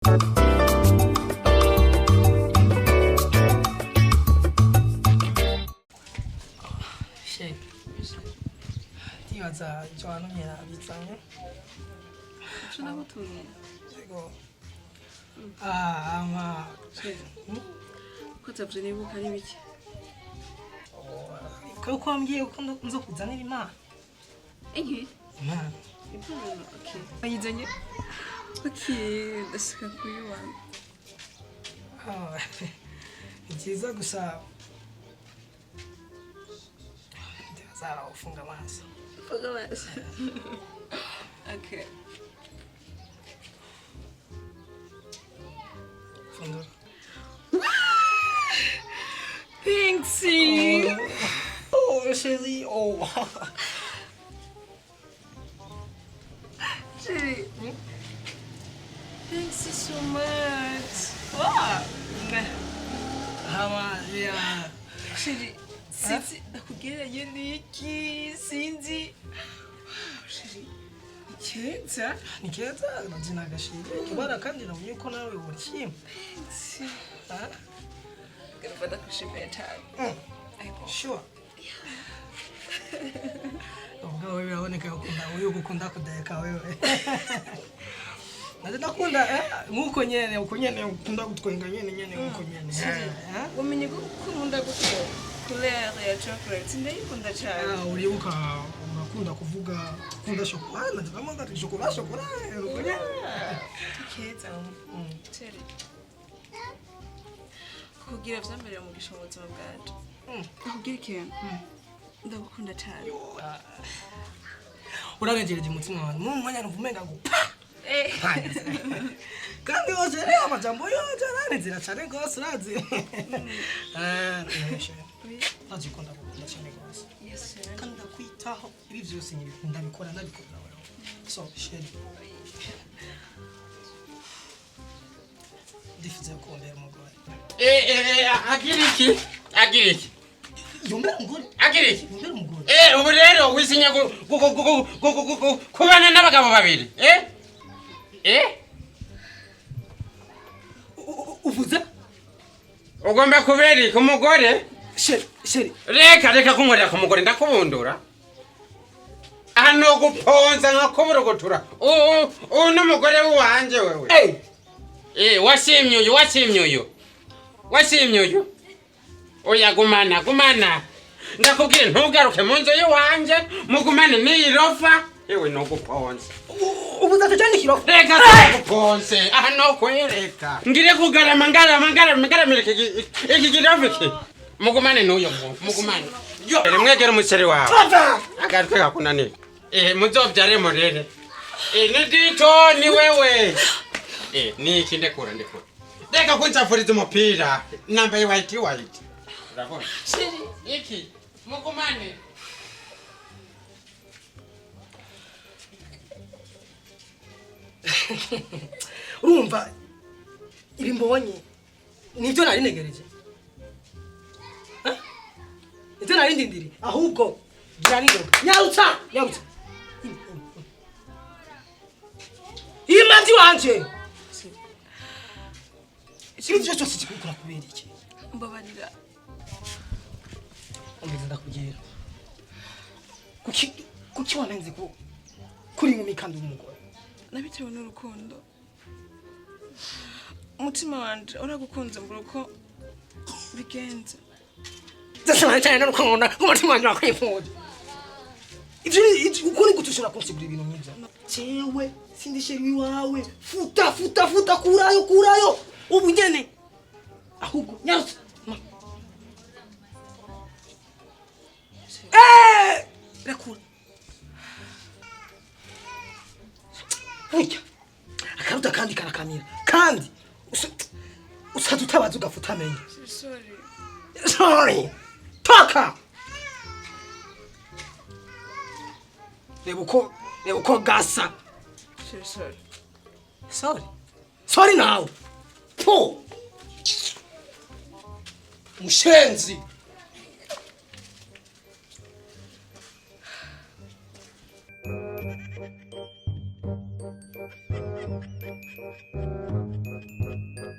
Shit. Ndibaza icyo wantumye nabizanye. Ico nagutumye? Yego. Ah, ama Ko atavyo nibuka ni bike. Ko wambwiye ko nzo kuzanira impano. Inki? Impano. Impano, okay. Wayizanye? Okay, ndashaka kuyibona. Ah, ni byiza gusa ndibaza ufunga amaso. Funga amaso. Okay. Fundura. Thanks. Oh, chérie, oh. Chérie. Thanks so much. Wow. Hama ya. Chérie, sinzi nakugereranye n'iki, sinzi. Wow, chérie. Ni keza. Ni keza naje nagashimye kibara kandi nabonye ko nawe urishimye. Thanks. Ah, Ndumva ndakushimiye cyane. Ariko Sure. Ubwo wewe biraboneka ko ukunda uyu gukunda kudeka wewe. Naje ndakunda nkuko nyene uko nyene ukunda gutwenga nyene nyene nkuko nyene. Eh? Wamenye ko nkunda gute couleur ya chocolate, ndayikunda cyane. Ah, uribuka urakunda kuvuga ukunda chocolat, naje ndamubwira ati chocolat chocolat uko nyene. Keza. Chérie. Kugira vyambereye umugisha mu buzima bwanje. Nakubwira ikintu. Ndagukunda cyane. Uranejereje umutima wanjye mu mwanya numva umenga ngo pa. Eh. Kandi wose rero amajambo yose aranezera cyane rwose, urazi. Eh, Oui. urazi ko ndagukunda cyane rwose. Yes, chérie. Kandi ndakwitaho, ibi byose ndabikora ndabikora wewe. So chérie, ndifuza kumbera umugore. Agira iki? Agira iki? Yombera umugore. Agira iki? Yombera umugore. Ubu rero wisinya kubana n'abagabo babiri, eh eh? Uvuze? Ugomba kubera iki umugore? Chérie, chérie. Reka, reka kunkorera ku mugore, ndakubundura hano guponza nkakuburugutura. Uyu n'umugore wanje wewe. Hey. Washimye uyu, washimye uyu, washimye uyu. Oya, gumana, gumana, ndakubwira ntugaruke mu nzu y'iwanje, mugumane n'iyi rofa ewe noguponza. Uvuze ati cyane kiro. Reka guponse aha nokwereka ngire kugarama ngarama ngarama ngaramira iki kirofa iki. Mugumane n'uyo mugumane yo mwegere umuceri wawe. Agatwe kakunaniye, muzovyare murere. Ni dito ni wewe. Niki? Ndekura, ndekura, reka kunchafuriza umupira nambaye white white, urabona? Chérie. Iki mugumane. Urumva ibi mbonye nibyo nari ntegereje. Eh? Nibyo nari ndindiriye. Ahubwo gira n'ingoga, nyarutsa, nyarutsa imanzi wanje. Ibi byose kikubikora kubera iki? Mbabarira. Umeze, ndakubwira, kuki wanenze ko kuri inkumi kandi umugore? Nabitewe n'urukundo. Umutima wanje uragukunze, mbura uko bigenza. Ndasaba cyane n'urukundo, umutima wanje wakwifuza ivyo uko ni gute ushobora kunsigura ibintu nk'ivyo? Jewe sindi chéri wawe. Futa, futa, futa, kurayo, kurayo ubu nyene. Ahubwo nyarutsa. Rekura burya akaruta kandi karakamira kandi usaza utabaza ugafuta amenyo. Sorry. Sorry. Toka. Reba uko gasa. Chérie, sorry. Sorry. Sorry now. Po. Mushenzi.